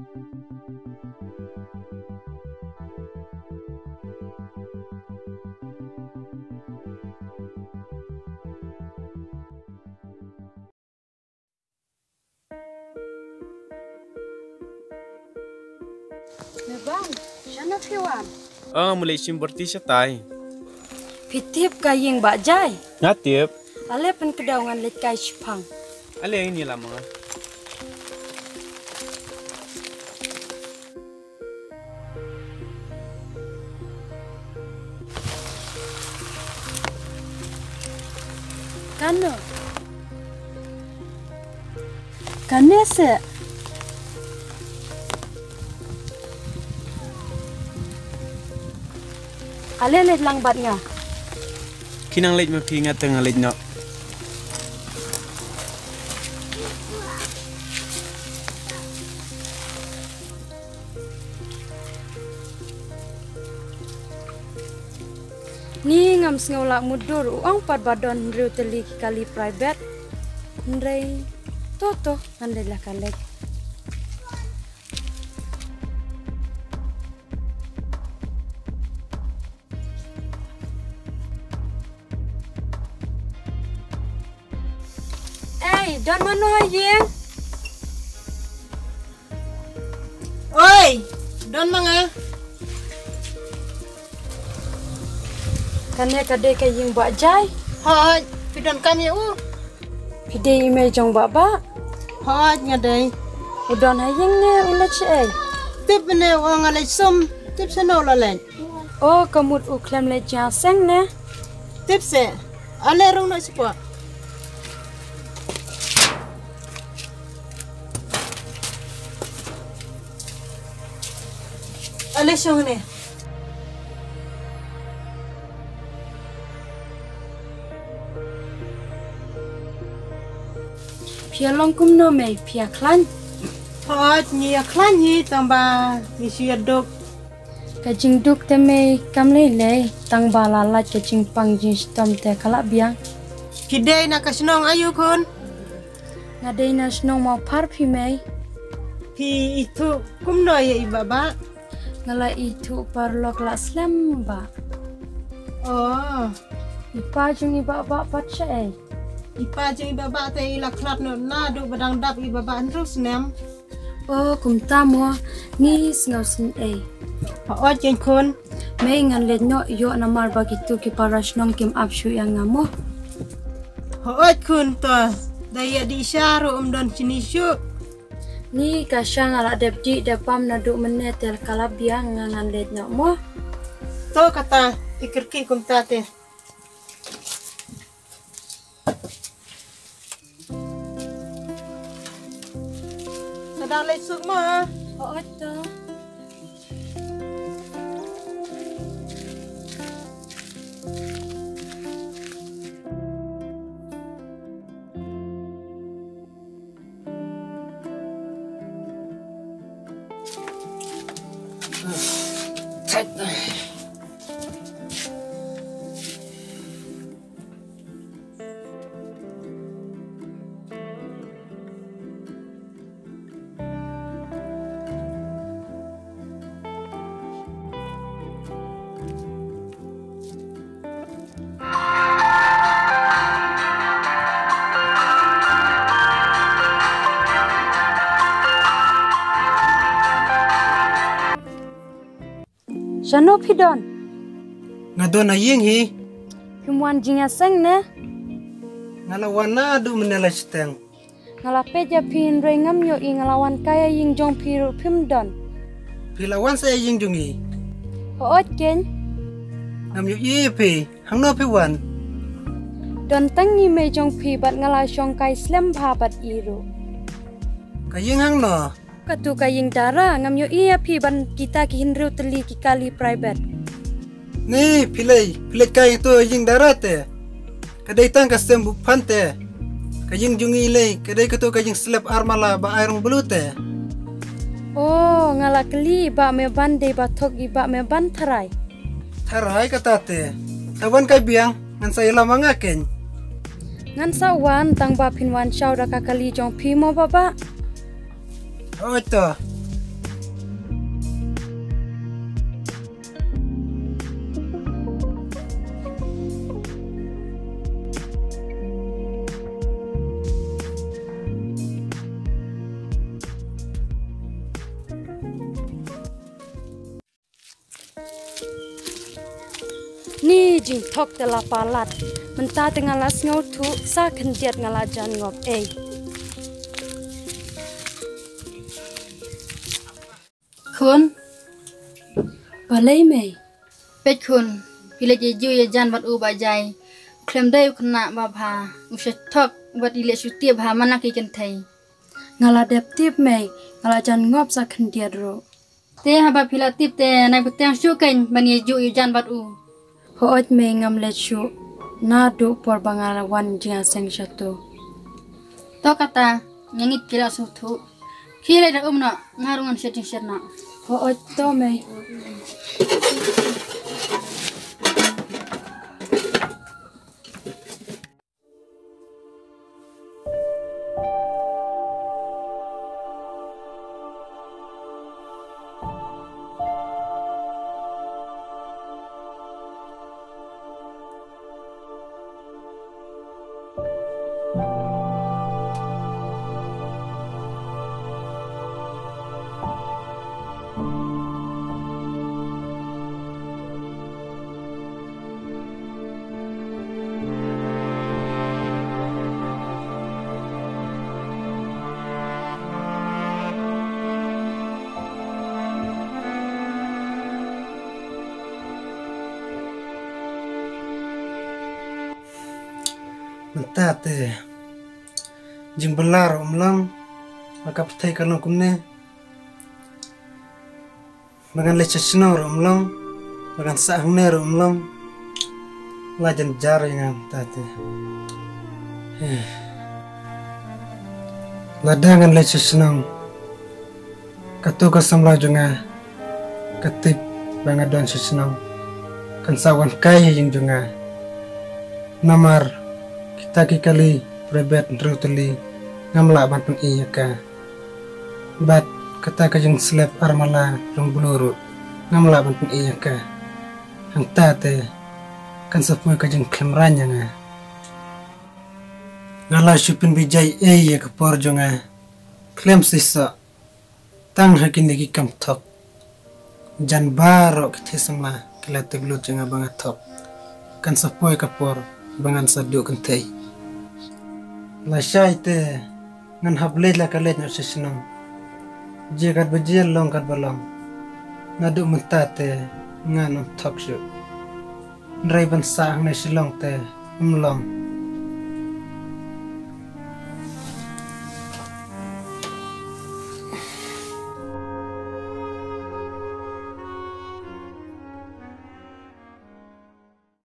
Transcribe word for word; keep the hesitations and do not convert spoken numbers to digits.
Me bang, shano phi wan? Ah, mule shim borti shatai. Phi tip ka ïing Bah Jai? Nga tip. Ale pynkdaw ngan leit kai shipang. Ale ini lama. Kano? Kane se. Ale leit lang bad nga. Ki nang leit ma phi, nga te nga leit noh. Ni ngam sngew lah mutdur, u ong pat ba don hynriew tylli ki kali private. Hynrei to to, ngan leit la ka leit. Ei, don mano ha ïing? Oi, don ma nga. Kane ka dei ka ïing Bah Jai? Hooid, phi don kam ïa u? Phi dei i mei jong Bah Bah? Hooid, nga dei. U don ha ïing ne u leit shaei? Tip ne u ong nga leit sum, tip shano u la leit. O, ka mut u khlem leit jingïaseng ne? Tip se. Ale rung noh shapoh. Ale shong ne. Phi ïa long kumno mei, phi ïa khlaiñ? Hooid, ngi ïa khlaiñ hi tang ba ngi shu ïa duk. Ka jingduk te mei kam lei lei, tang ba la lait ka jingpang jingshitom te ka la biang. Phi dei na ka shnong aïu khun? Nga dei na shnong Mawphar phi mei. Phi ithuh kumno ïa i Bah Bah? Nga la ithuh paralok la slem Bah. Oh. I pa jong i Bah Bah pat shaei? I pa jong i Bah Bah te i la khlad noh naduh ba dang dap i Bah Bah hynriew snem. O, kumta mo, ngi sngew sngewsih. Hooid keiñ khun. Mei ngan leit noh ïoh namar ba kitu ki para shnong kim ap shuh ïa nga mo. Hooid khun to, da ïa dih sha ruh um don shini shuh. Ni ka sha nga la dep dih dep pam naduh mynne te ka la biang nga ngan leit noh mo. To kata, i kyrkieh kumta te. Sa dang leit suk ma. Hooid to. Shano phi don? Nga don ha ïing hi. Phim wan jingïaseng ne? Nga la wan naduh mynne la shiteng. Nga la peit ïa phi hynrei ngam ïohi, nga la wan kai ïa ïing jong phi ruh phim don. Phi la wan sa ïa ïing jong ngi? Hooid keiñ. Ngam ïohi ïa phi, hangno phi wan? Don tang i mei jong phi bad nga la shong kai slem bha bad i ruh. Ka ïing hangno? Katu ka ïing dara, ngam ïohi ïa phi bad kita ki hynriew tylli ki kali private. Ni, phi lei, phi leit kai tu ïing dara te. Ka dei tang ka sem bu phan te. Ka ïing jong ngi lei, ka dei katu ka ïing slep ar mala ba ai rong blue te. Oh, nga la kylli i Bah Meban dei ba thok i Bah Meban tharai. Tharai kata te. Sa wan kai biang, ngan sa ïalam ma nga keiñ. Ngan sa wan tang ba phin wan shaw da ka kali jong phi mo Bah Bah. Hooid to. Ni jingthok te la palat. Mynta te nga la sngewthuh sa khyndiat nga la jan ngop ei. Khun. Balei mei? Peit khun, phi leit ïa ju ïa jan bad u ba jai. Khlem dei u khynnah ba bha, u sha thok bad i leh shu tip ha man la ki kynthei. Nga la dep tip mei, nga la jan ngop sa khyndiat ruh. Te haba phi la tip te nai bteng shu kein ban ïa ju ïa jan bad u. Hooid mei ngam leit shuh. Naduh por ba nga la wan jingïaseng sha tu. To kata, nga ngeit ki la sngewthuh. Ki leit da um noh, nga ruh ngan shet jingshet noh. Hooid to mei. Mynta te jingbylla ruh ym long, ba ka pyrthei ka long kumne. Ba ngan leit sha shnong ruh ym long, ba ngan sah hangne ruh ym long. La jynjar ïa nga mynta te. Lada ngan leit sha shnong, kato ka samla jong nga ka tip ba nga don sha shnong, kan sa wan kai ha ïing jong nga. Namar kita ki kali private hynriew tylli ngam lah ban pyni ïa ka. Bad kata ka jingslep armala jong Blue ruh ngam lah ban pyni ïa ka. Hangta te kan sa poi ka jingkhlem rang ïa nga. Nga la shu pynbeit ei ïa ka por jong nga. Khlem shisha tang ha kine ki kam thok. Jan baroh ki thei samla ki la tip lut jong nga ba nga thok. Kan sa poi ka por ba ngan sa duh kynthei. Lashai te ngan hap leit la ka leit noh sha shnong. Jia katba jia long katba long. Naduh mynta te ngan ym thok shuh. Hynrei ban sah hangne Shillong te ym long.